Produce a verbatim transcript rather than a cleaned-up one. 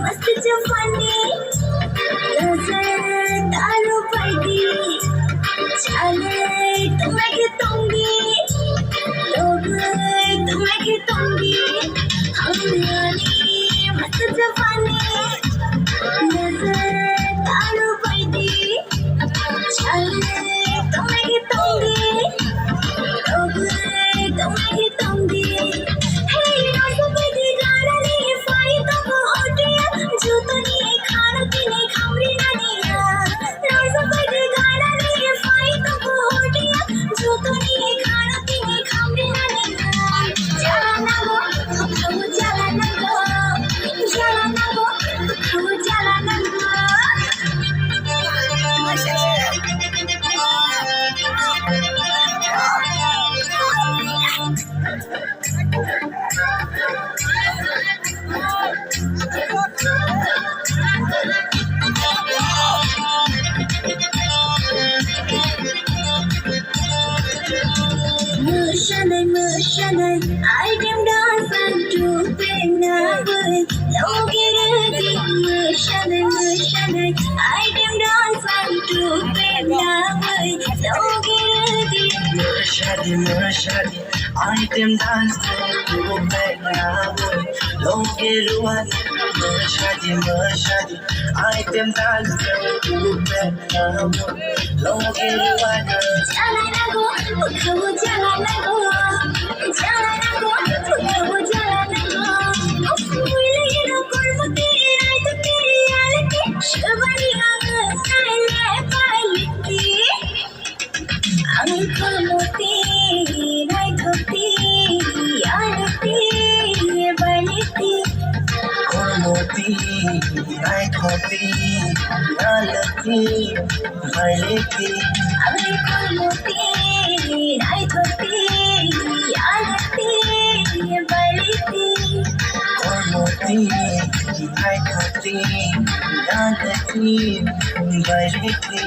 Masti jawani, nazar taro paidi, chalai tungai ke tongdi, logai tungai ke tongdi, hamyani masti jawani, nazar taro paidi. Mwsanai, mwsanai, item dance ang tupeng na bui. Logi redi, mwsanai, mwsanai, item dance ang tupeng na bui. Logi redi, mwsanai, mwsanai, item dance ang tupeng na bui. Logi ruan, mwsanai, mwsanai, item dance ang tupeng na bui. Logi ruan. Jala nago, bukhawo jala nago. Jala nago, bukhawo jala nago. Muile ino kormo tiri, rai to tiri, alati. Shubari ang, naile, pailiti. Ang kormo tiri, rai to tiri, alati, pailiti. Kormo tiri, rai to tiri, alati. Bailiti. Abri kormo tiri, naithok tiri, alati, bailiti. Kormo tiri, naithok tiri, alati, bailiti.